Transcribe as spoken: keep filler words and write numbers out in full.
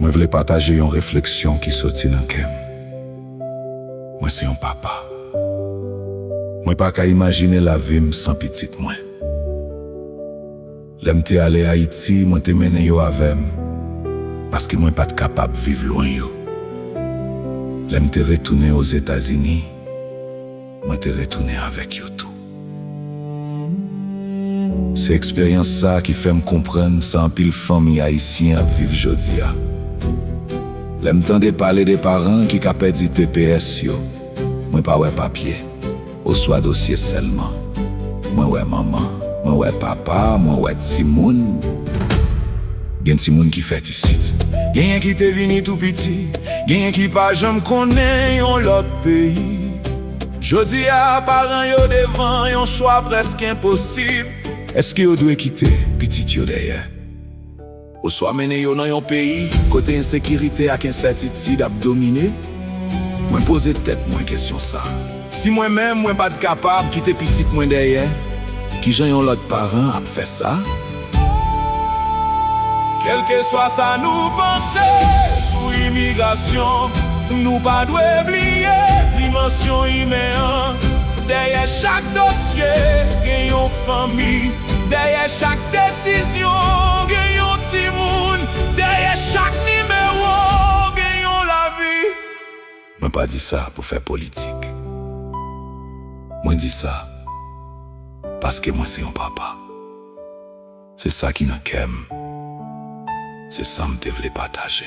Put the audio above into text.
Mwen vle pataje yon refleksyon ki soti nan kè m. Mwen se yon papa. Mwen pa ka imajine lavi m san pitit mwen. Lè m te ale Ayiti, mwen te mennen yo avè m, paske mwen pa t kapab viv lwen yo. Lè m te retounen Ozetazini, mwen te retounen avèk yo tou. Se eksperyans sa a ki fè m konprann sa anpil fanmi ayisyen ap viv jodi a. Lè m tande pale de paran ki ka pèdi T P S yo, mwen pa wè papye oswa dosye sèlman. Mwen wè manman, mwen wè papa, mwen wè timoun. Gen timoun ki fèt isit. Genyen ki te vini tou piti. Genyen ki pa janm konnen yon lòt peyi. Jodi a, paran yo devan yon chwa prèske enposib. Èske yo dwe kite pitit yo dèyè? Oswa mennen yo nan yon peyi kote ensekirite ak ensètitid ap domine? Mwen poze tèt mwen kesyon sa a. Si mwen menm, mwen pa t kapab kite pitit mwen dèyè, ki jan yon lòt paran ap fè sa? Kèlkeswa sa nou panse sou imigrasyon, nou pa dwe bliye dimansyon imen an. Dèyè chak dosye, gen yon fanmi. Dèyè chak desizyon, gen yon timoun. Dèyè chak nimewo, gen yon lavi. Mwen pa di sa pou fè politik. Mwen di sa paske mwen se yon papa. Se sa ki nan kè m. Se sa m te vle pataje.